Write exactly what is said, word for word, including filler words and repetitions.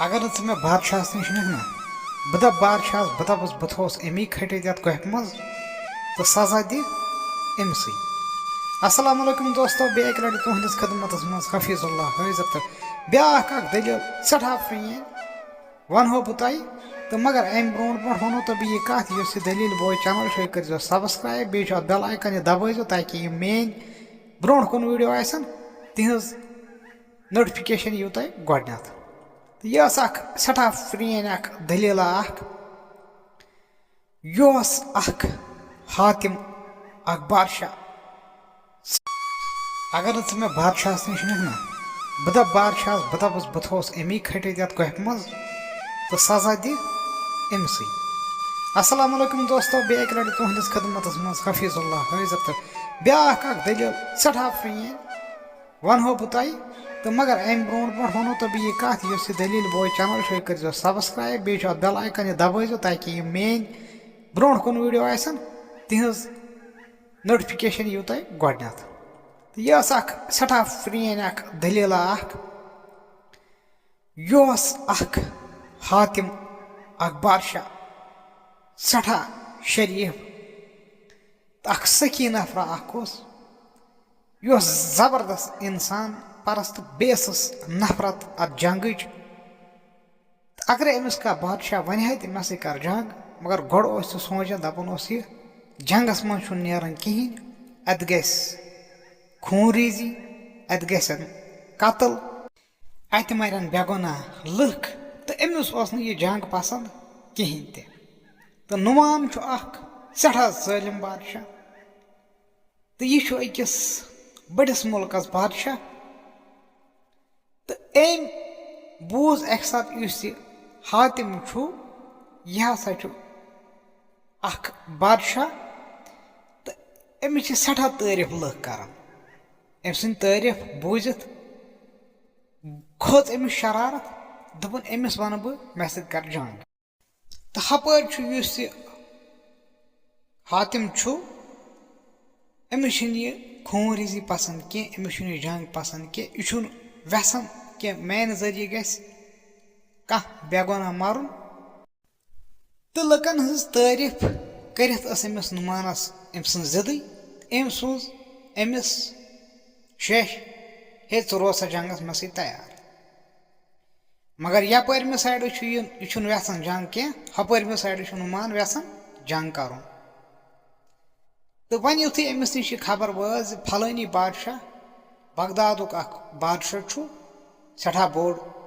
اگر نہٕ ژٕ مےٚ بادشاہس نِش نِکھ نا، بہٕ دَپہٕ بادشاہس، بہٕ دَپس بہٕ تھووُس اَمی کھٔٹِتھ یَتھ گۄپھِ منٛز تہٕ سزا دِ أمۍ سٕے۔ السلام علیکم دوستو، بیٚیہِ اَکہِ لَٹہِ تُہٕنٛدِس خدمتس منٛز حفیظ اللہ حٲضِر تہٕ بیٛاکھ اَکھ دٔلیٖل سٮ۪ٹھاہ پرٛٲنۍ وَنہو بہٕ تۄہہِ۔ تہٕ مگر اَمہِ برونٛٹھ برونٛٹھ وَنو تۄہہِ بہٕ یہِ کَتھ، یۄس یہِ دٔلیٖل بوے چینل چھُ، یہِ کٔرۍزیو subscribe، بیٚیہِ چھُ اَتھ bell icon یہِ دبٲیزیو، تاکہِ یِم میٛٲنۍ برونٛٹھ کُن video آسن، تِہٕنٛز notification یِیِو تۄہہِ گۄڈٕنٮ۪تھ۔ تہٕ یہِ ٲس اَکھ سٮ۪ٹھاہ پرٛٲنۍ اَکھ دٔلیٖلہ اَکھ۔ یہِ اوس اَکھ حاتِم، اَکھ بادشاہ۔ اگر نہٕ ژٕ مےٚ بادشاہس نِش نِکھ نا، بہٕ دَپہٕ بادشاہس، بہٕ دَپس بہٕ تھووُس أمی کھٔٹِتھ یَتھ گۄپھِ منٛز تہٕ سزا دِ أمۍ سٕے۔ السلام علیکم دوستو، بیٚیہِ اَکہِ لَٹہِ تُہٕنٛدِس خدمتس منٛز حفیظ اللہ حٲضِر تہٕ بیٛاکھ اَکھ دٔلیٖل سٮ۪ٹھاہ پرٛٲنۍ وَنہو بہٕ تۄہہِ۔ تہٕ مگر اَمہِ برونٛٹھ برونٛٹھ وَنو تۄہہِ بہٕ یہِ کَتھ، یۄس یہِ دٔلیٖل بوے چینل چھُ، یہِ کٔرۍزیو subscribe، بیٚیہِ چھُ اَتھ bell icon یہِ دبٲیزیو، تاکہِ یِم میٛٲنۍ برونٛٹھ کُن video آسن، تِہٕنٛز notification یِیِو تۄہہِ گۄڈٕنٮ۪تھ۔ تہٕ یہِ ٲس اَکھ سٮ۪ٹھاہ پرٛٲنۍ اَکھ دٔلیٖلہ اَکھ۔ یہِ اوس اَکھ حاتِم، اَکھ بادشاہ، سٮ۪ٹھاہ شریٖف تہٕ اَکھ سخی نفرا اَکھ اوس۔ یہِ اوس زبردست اِنسان پرست، بیٚیہِ ٲسٕس نفرت اَتھ جنگٕچ۔ تہٕ اگرے أمِس کانٛہہ بادشاہ وَنہِ ہا تہِ، مےٚ سۭتۍ کر جنگ، مگر گۄڈٕ اوس سُہ سونٛچان، دَپان اوس یہِ، جنگس منٛز چھُنہٕ نیران کِہیٖنۍ، اَتہِ گژھِ خوٗن ریزی، اَتہِ گژھن قتل، اَتہِ مرن بے گۄناہ لُکھ۔ تہٕ أمِس اوس نہٕ یہِ جنگ پسنٛد کِہیٖنۍ تہِ۔ تہٕ نعمان چھُ اَکھ سٮ۪ٹھاہ ظٲلِم بادشاہ، تہٕ یہِ چھُ أکِس بٔڑِس مُلکَس بادشاہ۔ تہٕ أمۍ بوٗز اَکہِ ساتہٕ، یُس یہِ حاتِم چھُ، یہِ ہسا چھُ اَکھ بادشاہ، تہٕ أمِس چھِ سٮ۪ٹھاہ تعٲریٖف لُکھ کران۔ أمۍ سٕنٛدۍ تعٲریٖف بوٗزِتھ کھوٚت أمِس شرارت، دوٚپُن، أمِس وَنہٕ بہٕ، مےٚ سۭتۍ کر جنگ۔ تہٕ ہپٲرۍ چھُ یُس یہِ حاتِم چھُ، أمِس چھُنہٕ یہِ خوٗن ریزی پسنٛد کینٛہہ، أمِس چھُنہٕ یہِ جنگ پسنٛد کینٛہہ، یہِ چھُنہٕ یژھان کینٛہہ میانہِ ذٔریعہٕ گژھِ کانٛہہ بے گۄناہ مرُن۔ تہٕ لُکن ہٕنٛز تعٲریٖف کٔرِتھ ٲس أمِس نعمانس أمۍ سٕنٛز ضدٕے، أمۍ سوٗز أمِس شیش، ہے، ژٕ روز سا جنگس مےٚ سۭتۍ تیار۔ مگر یپٲرمہِ سایڈٕ چھُ یہِ، یہِ چھُنہٕ یژھان جنگ کینٛہہ، ہپٲرمہِ سایڈٕ چھُ نعمان یژھان جنگ کرُن۔ تہٕ وۄنۍ یُتھُے أمِس نِش یہِ خبر وٲژ زِ فلٲنی بادشاہ، بغدادُک اکھ بادشاہ چھُ، سٮ۪ٹھاہ بوٚڑ